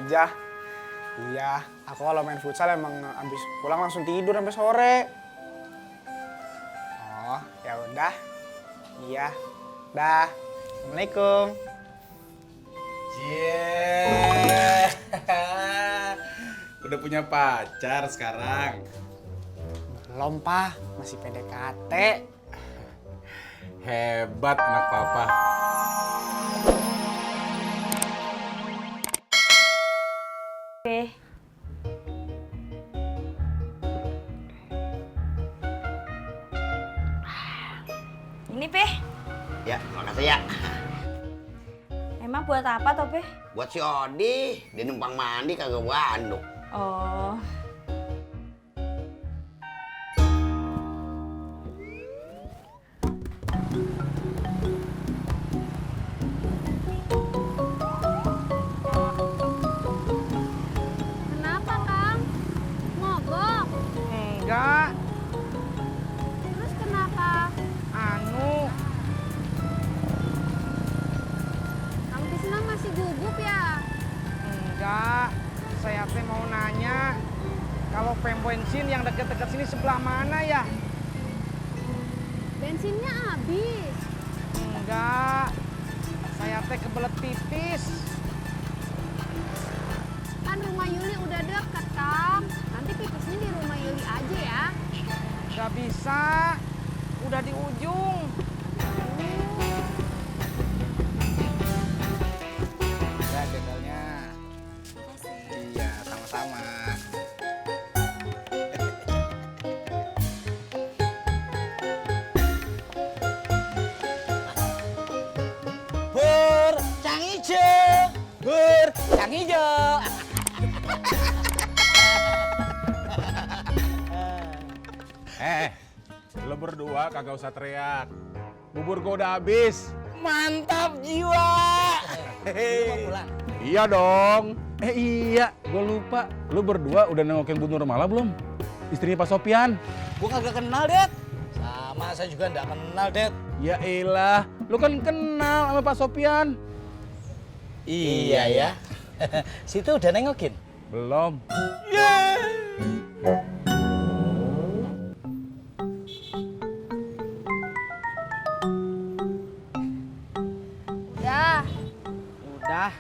aja. Iya, aku kalau main futsal emang abis pulang langsung tidur sampai sore. Oh, ya udah. Iya. Dah. Assalamualaikum. Cie. Udah punya pacar sekarang? Belum, Pak. Masih PDKT. Hebat anak papa. Pe. Ini, Pe. Ya, makasih ya. Emang buat apa toh, Pe? Buat si Odi, dia numpang mandi kagak bawa anduk. Oh. Kenapa, Kang? Mogok? Enggak. Terus kenapa? Kang Tisna masih gugup ya? Enggak. Saya teh mau nanya. Kalau pom bensin yang deket-deket sini sebelah mana ya? Bensinnya habis. Enggak. Saya teh kebelet pipis. Kan rumah Yuli udah deket, Kang. Nanti pipisnya di rumah Yuli aja ya. Gak bisa. Udah di ujung. Ya, cendolnya. Iya, sama-sama. Pur, cang ijo. Pur, cang ijo. Lo berdua kagak usah teriak. Bubur gua udah habis. Mantap jiwa. Iya dong. Iya, gua lupa. Lo berdua udah nengokin Bu Nurmala belum? Istrinya Pak Sopian. Gua kagak kenal, Det. Sama saya juga nggak kenal, Det. Ya elah, lo kan kenal sama Pak Sopian. Iya ya. Situ udah nengokin. Belum. Udah. Udah.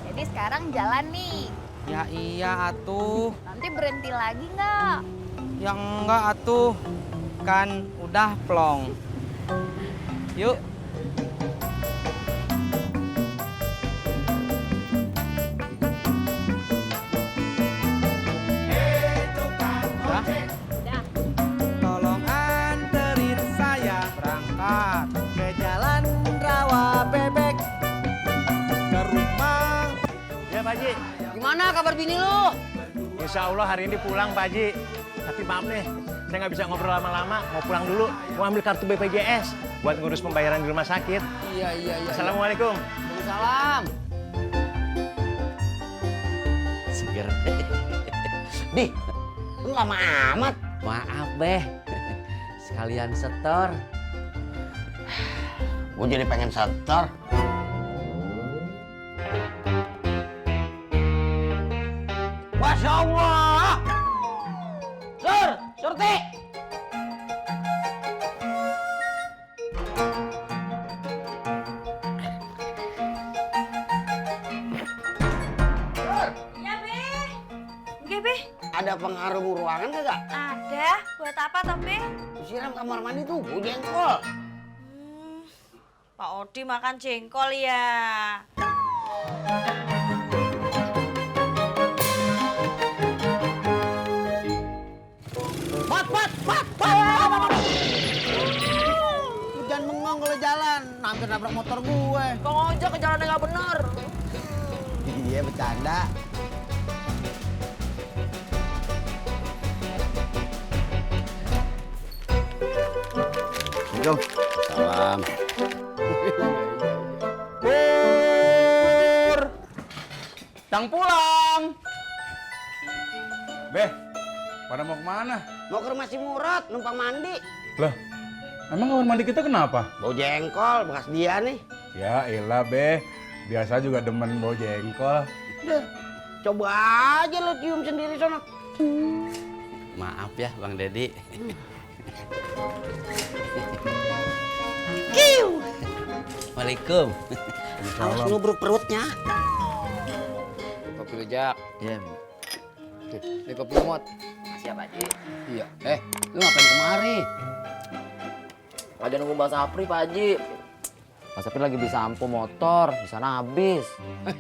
Jadi sekarang jalan nih. Ya iya atuh. Nanti berhenti lagi nggak? Ya enggak atuh. Kan udah plong. Yuk. Udah. Tolong anterin saya berangkat ke jalan rawa bebek ke rumah. Ya Pak Haji, Gimana kabar bini lu? insya Allah hari ini pulang Pak Haji. Tapi maaf nih, saya nggak bisa ngobrol lama-lama, mau pulang dulu. Mau ambil kartu BPJS buat ngurus pembayaran di rumah sakit. Iya. Assalamualaikum. Salam. Seger. Di, lu lama amat. Maaf, Beh. Sekalian setor. Gue jadi pengen setor. Masya Allah. Surti. Iya, Be. Oke, Be. Ada pengaruh ruangan kagak? Ada. Buat apa toh, Be? Siram kamar mandi tuh, gue jengkol. Pak Odi makan jengkol ya. Lu jangan bengong kalau jalan, hampir nabrak motor gue. Bang Ojek ke jalan yang nggak bener. Iya, bercanda. Assalamualaikum. Salam. Pur! Tang pulang! Beh, pada mau kemana? Mau ke rumah si Murad, numpang mandi. Lah, emang kamar mandi kita kenapa? Bau jengkol, bekas dia nih. Ya elah, Beh. Biasa juga demen bau jengkol. Udah, Coba aja lo cium sendiri sono. Maaf ya Bang Dedi. Waalaikum. Awas lu perutnya. Kopi lu Jak. Ya, Ini kopi lu Mot. siap aja. Iya. Lu ngapain kemari? Ada nunggu Mbak Sapri, Pak Haji. Mbak Sapri lagi beli sampo motor, di sana habis.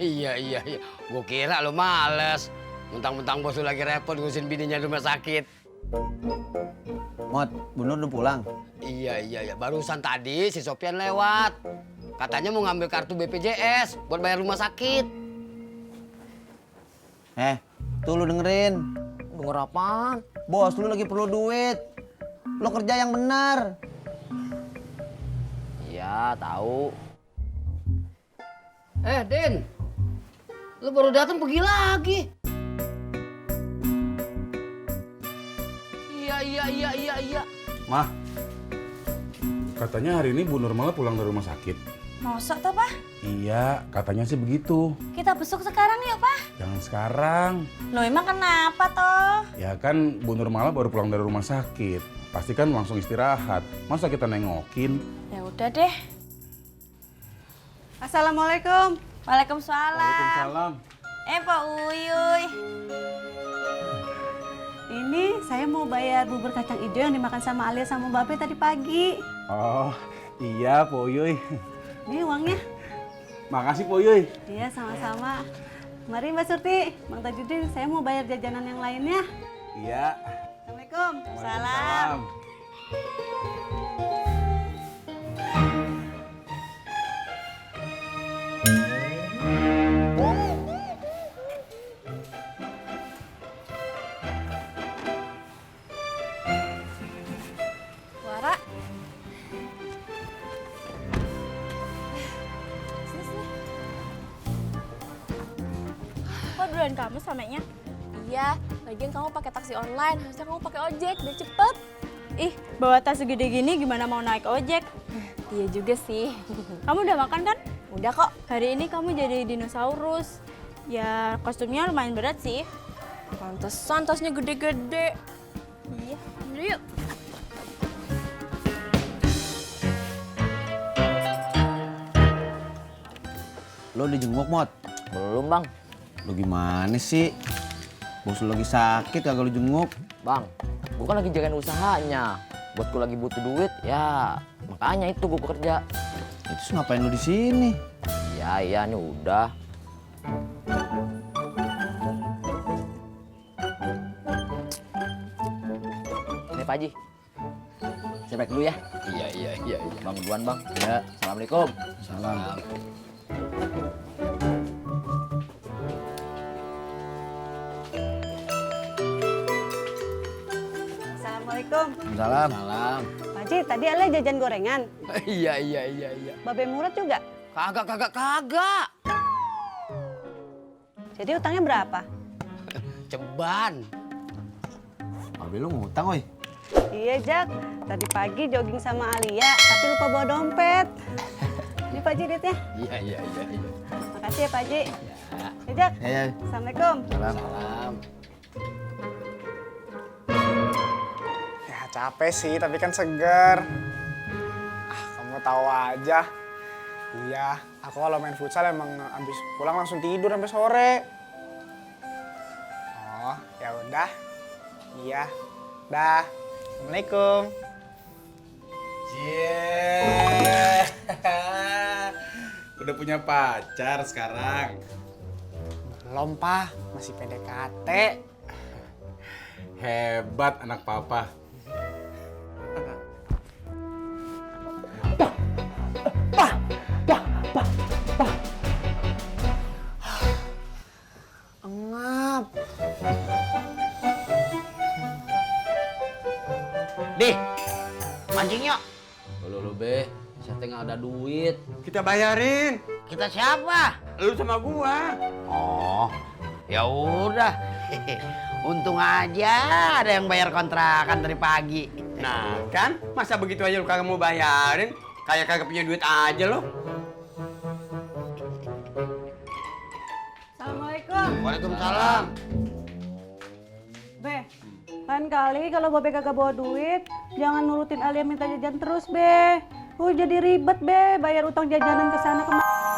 Iya. Gua kira lu males. Mentang-mentang bos lu lagi repot ngurusin bininya di rumah sakit. Mot, Bu Nur udah pulang. Iya. Barusan tadi si Sopian lewat. Katanya mau ngambil kartu BPJS buat bayar rumah sakit. Tuh lu dengerin. Denger apaan? Bos lu lagi perlu duit. Lo kerja yang benar. Iya, tahu. Din. Lu baru datang pergi lagi. Iya. Mah, katanya hari ini Bu Nurmala pulang dari rumah sakit. Masa toh, Pak? Iya, katanya sih begitu. Kita besok sekarang yuk, Pak. Jangan sekarang. Loh, emang kenapa toh? Ya kan Bu Nurmala baru pulang dari rumah sakit. Pasti kan langsung istirahat. Masa kita nengokin? Ya udah deh. Assalamualaikum. Waalaikumsalam. Waalaikumsalam. Pak Uyuy. Ini saya mau bayar bubur kacang hijau yang dimakan sama Alia sama Babe tadi pagi. Oh, iya Po Yuy. Ini uangnya. Makasih Po Yuy. Iya, sama-sama. Mari Mbak Surti, Bang Tajudin, saya mau bayar jajanan yang lainnya. Iya. Assalamualaikum. Salam. Wara. Kok duluan kamu samanya? Iya, lagian kamu pakai taksi online, harusnya kamu pakai ojek, biar cepet. Ih, bawa tas segede gini gimana mau naik ojek? Iya juga sih. Kamu udah makan kan? Udah kok. Hari ini kamu jadi dinosaurus. Ya, kostumnya lumayan berat sih. Pantesan tasnya gede-gede. Iya, yuk. Lo dijenguk, Mot. Belum, Bang. Lo gimana sih? Bos lu lagi sakit kagak lu jenguk. Bang, gua kan lagi jagain usahanya. Buat gua lagi butuh duit, ya makanya itu gua kerja. Terus ngapain lu di sini? Iya, ini udah. Ini Pak Haji. Saya balik dulu ya. Iya. Bang duluan, Bang. Ya, Assalamualaikum. Salam. Assalamualaikum. Salam. Pak Haji, tadi Alia jajan gorengan. Iya. Babe Murad juga. Kagak. Jadi utangnya berapa? Ceban. Babe lu ngutang, woi. Iya, Jak. Tadi pagi jogging sama Alia, tapi lupa bawa dompet. Ini Pak Haji duitnya. Iya. Makasih ya Pak Haji. Ya, Jak. Ya. Assalamualaikum. Salam. Ya capek sih, tapi kan seger. Kamu tahu aja. Iya, aku kalau main futsal emang abis pulang langsung tidur sampai sore. Oh, ya udah. Iya. Dah. Assalamualaikum. Udah punya pacar sekarang. Belum, Pak. Masih PDKT. Hebat anak papa. Engap. Di, mancing yuk. Lu Be, saya teh nggak ada duit. Kita bayarin. Kita siapa? Lu sama gua. Oh, ya udah. Untung aja ada yang bayar kontrakan dari pagi. Nah, kan? Masa begitu aja lu kagak mau bayarin? Kayak kagak punya duit aja lo. Assalamualaikum. Waalaikumsalam. Be, lain kali kalau Babe kagak bawa duit, jangan nurutin Alia minta jajan terus, Be. Jadi ribet, Be, bayar utang jajanan ke sana kemari.